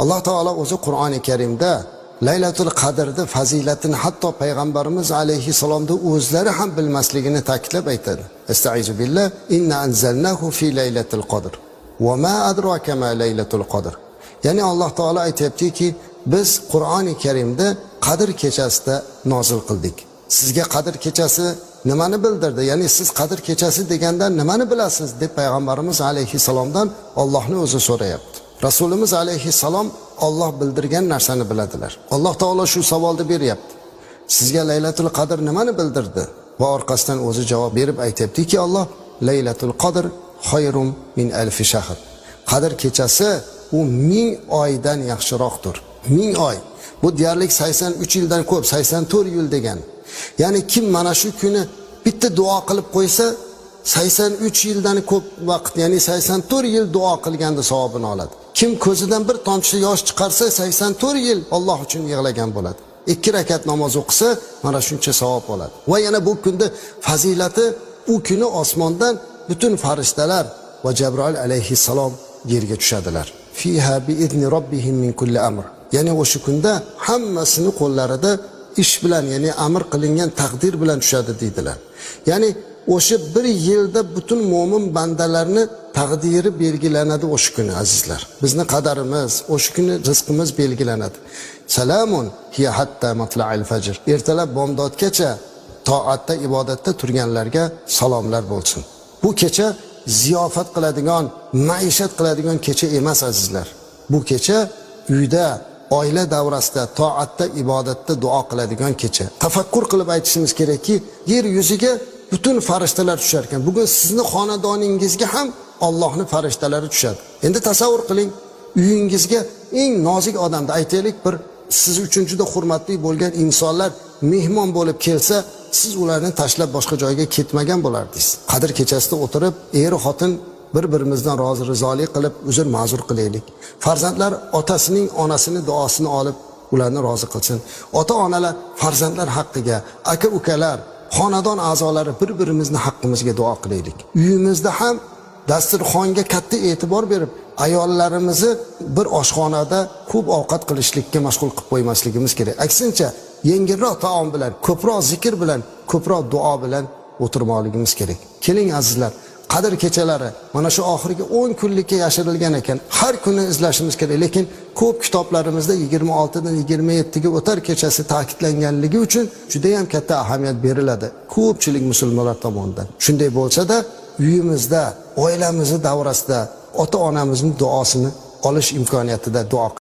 Alloh taolo o'zi Qur'oni Karimda Laylatul Qadrni fazilatini hatto payg'ambarimiz alayhissalomni o'zlari ham bilmasligini ta'kidlab aytadi. Estaizu billah, inna anzalnahu fi laylatil qadr. Va ma adraka ma laylatul qadr. Ya'ni Alloh taolo aytayaptiki, biz Qur'oni Karimda Qadr kechasida nozil qildik. Sizga Qadr kechasi nimani bildirdi? Ya'ni siz Qadr kechasi deganda nimani bilasiz deb payg'ambarimiz alayhissalomdan Allohni o'zi so'rayapti. Rasulimiz alayhissalom Alloh bildirgan narsani biladilar. Alloh taolo shu savolni beryapti. Sizga Laylatul Qadr nimani bildirdi? Va orqasidan o'zi javob berib aytyaptiki, Alloh Laylatul Qadr xayrum min alfi shahr. Qadr kechasi u 1000 oydan yaxshiroqdir. 1000 oy. Bu deyarli 83 yildan ko'p, 84 yil degan. Ya'ni kim mana shu kuni bitta duo qilib qo'ysa, 83 yildan ko'p vaqt, ya'ni 84 yil duo qilganda savobini oladi. Kim ko'zidan bir tomchi yosh chiqarsa, 84 yil Alloh uchun yig'lagan bo'ladi. 2 rakat namoz o'qisa, mana shuncha savob oladi. Va yana bu kunda fazilati, u kuni osmondan butun farishtalar va Jabroil alayhissalom yerga tushadilar. Fiha bi izni robbihim min kulli amr. Ya'ni o'sha kunda hammasini qo'llarida ish bilan, ya'ni amr qilingan taqdir bilan tushadi deydilar. Ya'ni o'sha bir yilda butun mo'min bandalarni taqdiri belgilanadi o'sha kuni, azizlar. Bizni qadarimiz, o'sha kuni rizqimiz belgilanadi. Salamun hiya hatta matla'il fajr. Ertalab bomdodgacha toatda, ibodatda turganlarga salomlar bo'lsin. Bu kecha ziyofat qiladigan, maishat qiladigan kecha emas, azizlar. Bu kecha uyda, oila davrasida, toatda, ibodatda duo qiladigan kecha. Tafakkur qilib aytishimiz kerakki, yer yuziga butun farishtalar tushar ekan. Bugun sizni xonadoningizga ham Allohning farishtalari tushadi. Endi tasavvur qiling, uyingizga eng nozik odamni aytaylik, bir siz uchun juda hurmatli bo'lgan insonlar mehmon bo'lib kelsa, siz ularni tashlab boshqa joyga ketmagan bo'lardingiz. Qadr kechasida o'tirib, er xotin bir-birimizdan rozi rizolik qilib, uzr ma'zur qilaylik. Farzandlar otasining, onasini duosini olib, ularni rozi qilsin. Ota-onalar farzandlar haqqiga, aka-ukalar, xonadon a'zolari bir-birimizni haqqimizga duo qilaylik. Uyimizda ham dasturxonga katta e'tibor berib, ayollarimizni bir oshxonada ko'p ovqat qilishlikka mashg'ul qilib qo'ymasligimiz kerak. Aksincha, yengilroq taom bilan, ko'proq zikr bilan, ko'proq duo bilan o'tirmoqligimiz kerak. Keling azizlar, Qadr kechalari mana shu oxirgi 10 kunlikka yashirilgan ekan. Har kuni izlashimiz kerak, lekin ko'p kitoblarimizda 26 dan 27 ga o'tar kechasi ta'kidlanganligi uchun juda ham katta ahamiyat beriladi ko'pchilik musulmonlar tomonidan. Shunday bo'lsa-da, uyimizda, oilamizni davrasida ota-onamizning duosini olish imkoniyatida duo